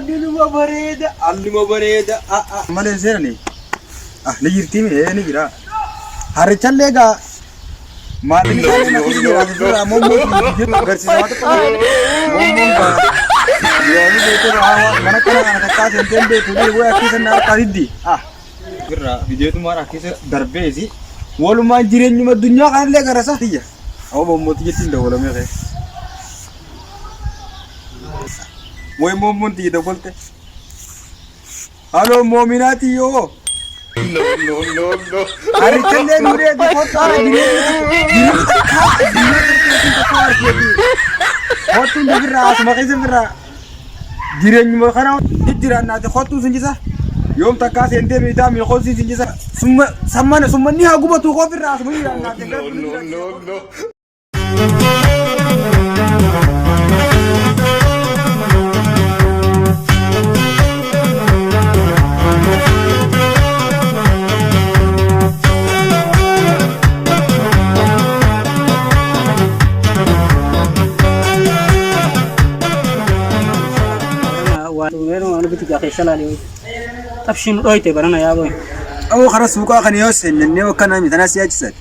Wanni numa bareeda, alluma bareeda. Malee hin seenani. Ah, ni jirti mi? Ee, ni jira. Harrichallee egaa maallaqni isaallee na keessa jira. Asirraa moommoo agarsiisa waan tokko moommoon gaa. Yoomii beekee mana kana kana takkaa seenteen beektu ni wayi akka na harkaa diddi. Ah, irraa fideetumaan akka keessa darbeesi. Walumaan jireenyuma addunyaa kanallee gara isaa tiyya. Awwa moommooti jettiin dawwalamee kee. Way moommoon tiyya dawwalte. Haloo moominaa tiyyoo. No, no, no, no. Harichallee nu reedi kottu ara jireenya takkaa addunyaa tarteetiin takkaa argeeti. Kottuun birraa asuma keessa birraa jireenyuma kana jijjiiraannaati kottuun sin jisa. Yoom takkaa seentee miitaa miikoon sin jisa. Summa sammana summanni haa gubatu koo birraa asuma jiraannaati. No, no, no, no. Xabshiin dhoyte barana yaa boy. Awwa karaa suuqaa kana yoo seennee bakka namni tanaas yaachisan.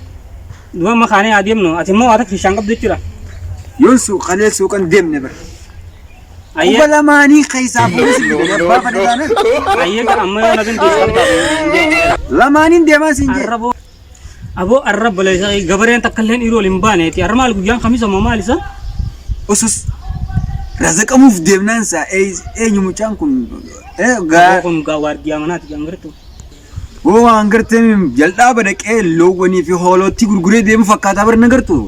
Duba amma kaanee haa deemnu. Ati immoo waa takka bishaan qabdu jechuudha. Yoon suuqalee suuqan deemne bara. Ayyee Quba lamaanii keessaa fuudhee si No, fide no, abbaa fedhe no. taanaan. ayyee ka amma yoo na dandeessu qabdaa Lamaaniin deemaa siin jee. Arraboo aboo arrab baleessa gabareen takka illee dhiiroo hin baaneeti. Arra maal guyyaan kamisa moo maal isa? Usus razaqamuuf deemnaan isaa eenyu mucaan kun Aboo gaa kun gaa waardiyaa manaati kan gartu. Woo waan gartee jal'aaba dhaqee loowwanii fi hoolottii gurguree deemu fakkaataa bara nagartu.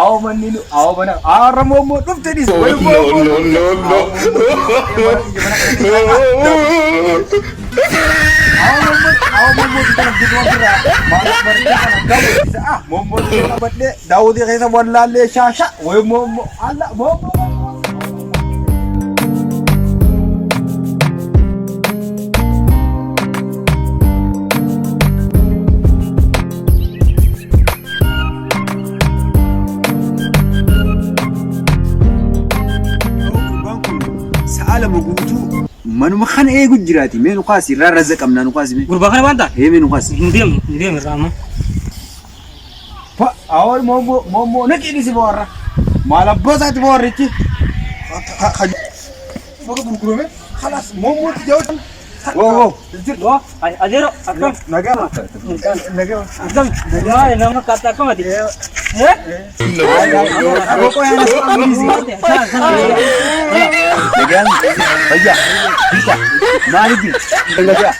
Awoo manni nu awoo mana aarra moommoo dhufte dhis. No, no, no, no. Daawwitii keessa wallaallee shaasha wayi moommoo alla moommoo. Gurbaan kun sa'a lama guutuu manuma kana eegu jiraati. Mee nu kaasi irraa raza qabnaa nu kaasi mee. Gurbaa kana waan ta'a? Ee mee nu kaasi. Hin deemu hin deemu irraa amma. Awol mommo mommo naqii dhisi boorra. Maal abbaa isaati boorrichi. Foka gurgurame halas mommooti jawwan. Wow wow. Woo adeero akkam Nagaa. Nagaa. akkam maali nama fakkaata akkamati? Eh? No, no, no, Aboo qoyaa na Maali? Nagaan fayyaa jirta maali jirta nagaa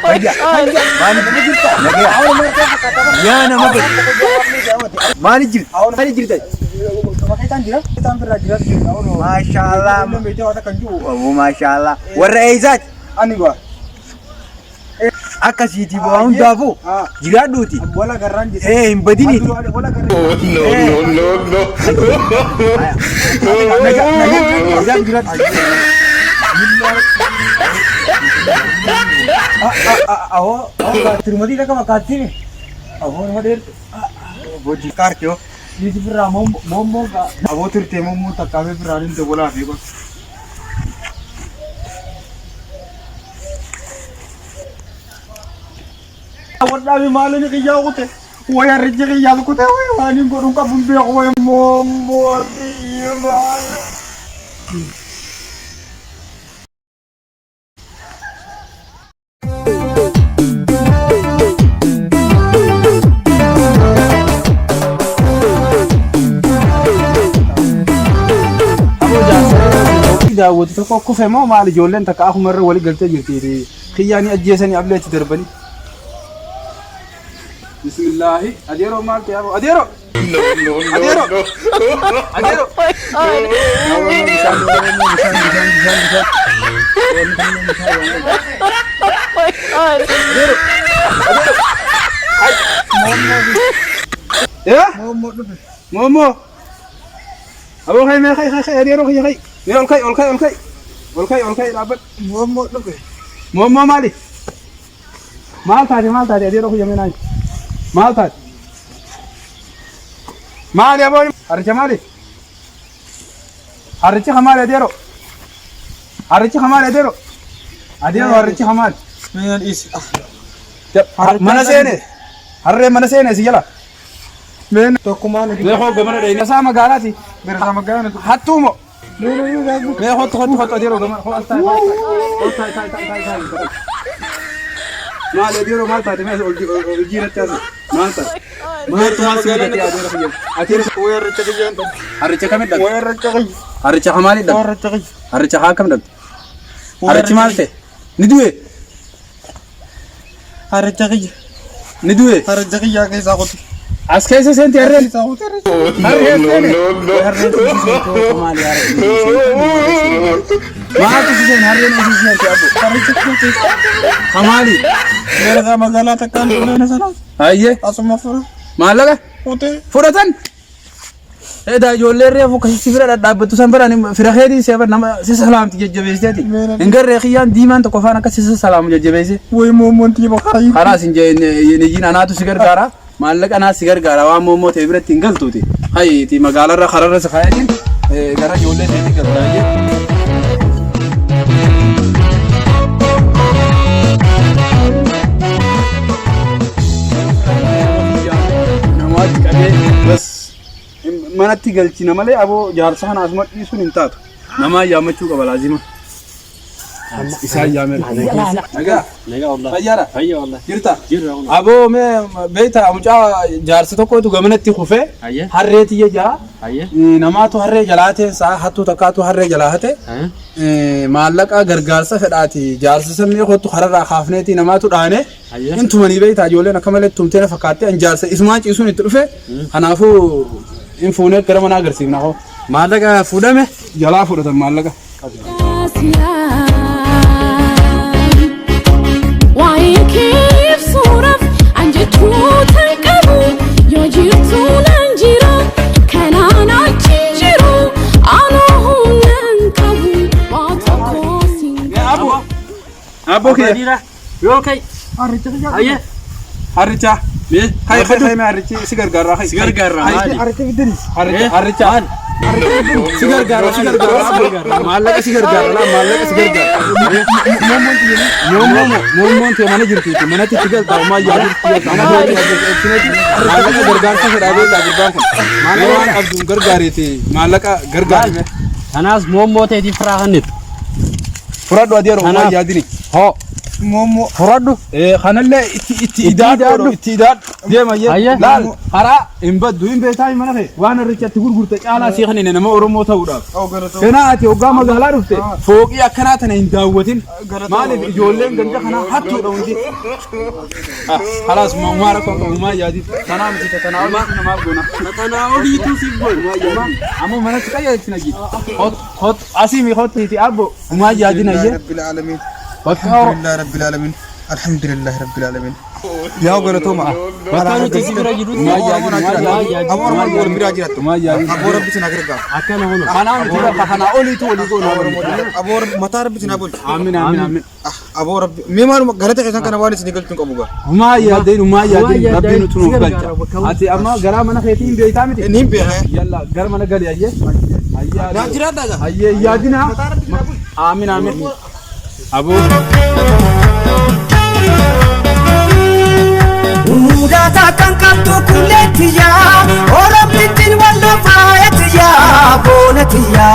fayyaa maali jirta nagaa yaa nama bade maali jirta maali jirta maashaallah maashaallah warra eeysaati Ani gwa. akkasiiti bu'aa hundaafuu jiraadhuuti Wala garraan jira. ee hin badiniiti Wala garraan. no. No, no, no, nagaa nagaa jiraadhu Awoo tirmatii takka fakkaattiin. Awoo nama dheertu. Bojii kaartiyoo Dhiisi birraa moommoo aboo turtee moommoo takkaafee birraa ni dabalaa fi kun. Wadhaami maalini kiyyaa kute way harrichi kiyyaa kute way waan hin godhun qabu hin beeku way moommoo maal. Daawwatu tokko kufe moo maal ijoolleen takka akkuma irra wali galtee jirti. Kiyyaanii ajjeesanii ablee achi darbanii. Bismillaahi. Adeeroo maal ta'e aboo? Adeeroo! no, no, no, no. Adeeroo! Eh? Moommoo. Aboo kai mee kai kai kai adeeroo kiyya kai. Mee ol kai ol kai ol kai. Ol kai ol kai dhaabbadhu. Moommoo dhufe. Moommoo maali? Maal taate maal taate adeeroo kiyya mee naan. Maal taate? Maali aboo? Harricha maali? Harrichi hamaal adeero. Harrichi hamaal adeero. Adeero harrichi hamaal. Mana seene. Harree mana seene si jala. Meen tokkumaan. Mee hoo gamana dhayina. Isaa magaalaati. Birasaa magaalaa. Hattuumo. Mee hottu hottu hottu adeero gamana. Hoo as taa'e. Hoo taa'e taa'e taa'e taa'e. Maal adeero maal taate mee ol jiiratti as. Maal taate? Maaltu maal si godhate adeero kiyya? Adeero Weerricha kiyyaan ta'e. harricha kamit dhabde? Weerricha kiyya. Harricha hamaali dhabde? Weerricha kiyya. Harricha haa kam dhabde? Harrichi maal ta'e? Ni du'e? Harricha kiyya. Ni du'e? Harricha kiyyaa keessaa qotu. As keessa seenti harreen? Keessaa qotu harricha. No, no, no, no. Maaltu si seene harreen si seenti abbo? Harricha kiyya keessaa. Hamaali? Birasaa magaalaa takkaan dhufne sanaas. Hayyee Asuma fura. maallaqa Qotee. fudhatan? Edaa ijoollee reefu akkasitti bira dhadhaabbattu san bira fira keetii si nama si salaamti jajjabeessiteeti. Hin garree kiyyaan diimaan tokko faana akka si salaamu jajjabeesse. Way moommontii bakka. Karaa isin jeen anaatu si gargaara maallaqa anaa si gargaara waan moommoo ta'e biratti hin galtuuti. Hayiiti magaalarra kararra si kaayatiin gara ijoollee ta'etti galtaa jee. Namaatti qabee bas manatti galchina malee aboo jaarsa kana asuma dhiisuun hin taatu. Namaa yaammachuu qaba laazima. Isaan yaameera. Nagaa. Nagaa wallah. Fayyaadha. Fayyaa wallah. Jirta. Jirra wallah. Aboo mee beektaa mucaa jaarsi tokkotu gamanatti kufee Hayyee. harree tiyya jaa Hayyee. namaatu harree jalaa teensaa hattuu takkaatu harree jalaa hate maallaqa gargaarsa fedhaati jaarsi sammee kottu kararraa kaafneeti namaatu dhaane Hayyee. in tumanii beektaa ijoolleen akka malee tumtee na fakkaatte an jaarsa isumaan ciisuun itti dhufe kanaafuu in fuunee gara manaa agarsiifna hoo Maallaqa fuudhame. jalaa fudhatan maallaqa. Waa'ee keef suuraaf an jechuutan qabu yoo jirtu nan jira kanaan achi jiru anoo humnan qabu waa tokko sin Aboo aboo kiyya Yoo kai. Harricha kiyya. Hayyee. harricha Mee. kai kai kai mee harrichi si gargaara kai Si gargaara maali? Harricha fidanii. harricha harricha si gargaara si gargaara maallaqa si gargaara laa maallaqa si gargaara moommoo moommoon tee mana jirtuuti manatti itti galtaa homaa yaadu mana keetti maallaqa gargaarsa fedhaa beektaa gurbaan kun maallaqa waan qabduun gargaareeti maallaqa gargaarime Kanaas moommoo ta'eetiif firaa kennitu. fudhadhu adeero homaa Kanaaf. yaadini Hoo. Moommoo. Fudhadhu. Kanallee itti itti idaadhu itti idaadhu deema Hayyee. laal karaa hin baddu hin beektaa mana kee waan irrichatti gurgurte caalaa sii kanine nama Oromoo ta'uudhaaf. Kanaa ati hoggaa magaalaa dhufte fooqii akkanaa tana hin daawwatin. Maaliif ijoolleen ganda kanaa hattuudha hundi. Halaas uumaa rakkoo qabu uumaa yaadiif. Tanaa miti tanaa olii namaaf goona. Tanaa oliitu siif godhu. Ammoo manatti qayyarti nagi. Hot hot asii mi hot iti abbo uumaa yaadin ayyee. Rabbil aalamiin. Bakka Alhamdulillah Rabbil aalamiin. Alhamdulillah Rabbil aalamiin. Yaa galatooma. Bakka nuti si bira jirru. Uumaa yaadin uumaa yaadin. Aboo Oromoo wal biraa jiraattu. Uumaa yaadin. Aboo Rabbi sinaa gargaaru. Akkana hono. Kanaa miti bakka kanaa oliitu olii goona. Aboo Rabbi mataa Rabbi sinaa bulchu. Aamin aamin aamin. Aboo Rabbi mee maaluma galata keessan kana waan isin galchuun qabu gaa. Uumaa yaadin uumaa yaadin rabbiin nuti nuuf Si galcha. gargaara bakka Ati amma garaa mana keetii hin beektaa miti. Niin beekee. Yalla gara mana gali ayyee. Ayyee. Naa jiraadhaa gaa. Ayyee yaadina. Aamin aamin. Aboo. Mudata kan qabdu kulleettiya Oromtittiin walloo faayattiya boonattiya.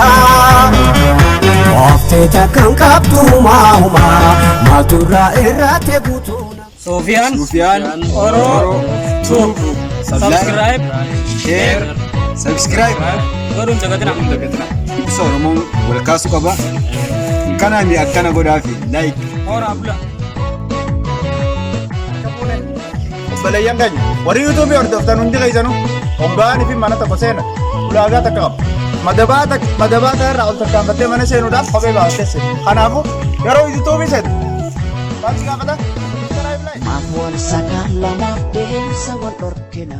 Oofteeta kan qabdu humaa humaa maalturraa irratti guutuuna. Soofiyaan. Sufiyaan Oro. Tube. Subscribe. Share. Subscribe. Godhuun dagatina. Ibsa Oromoon wal kaasuu qaba. Kanaan akkana godhaafi like. Horaa bula. Obboleeyyan keenya warri yuutuubii hordoftan hundi keessanuu hoggaanii fi mana tokko seena ulaagaa takka qaba. Madabaa takka madabaa ta'e irraa ol tarkaanfattee mana seenuudhaaf kophee baaftee seena. Kanaafuu yeroo yuutuubii seentu maal si gaafata? Subscribe like. Maaf wal sakaa lamaaf deemsa wal dhorkina.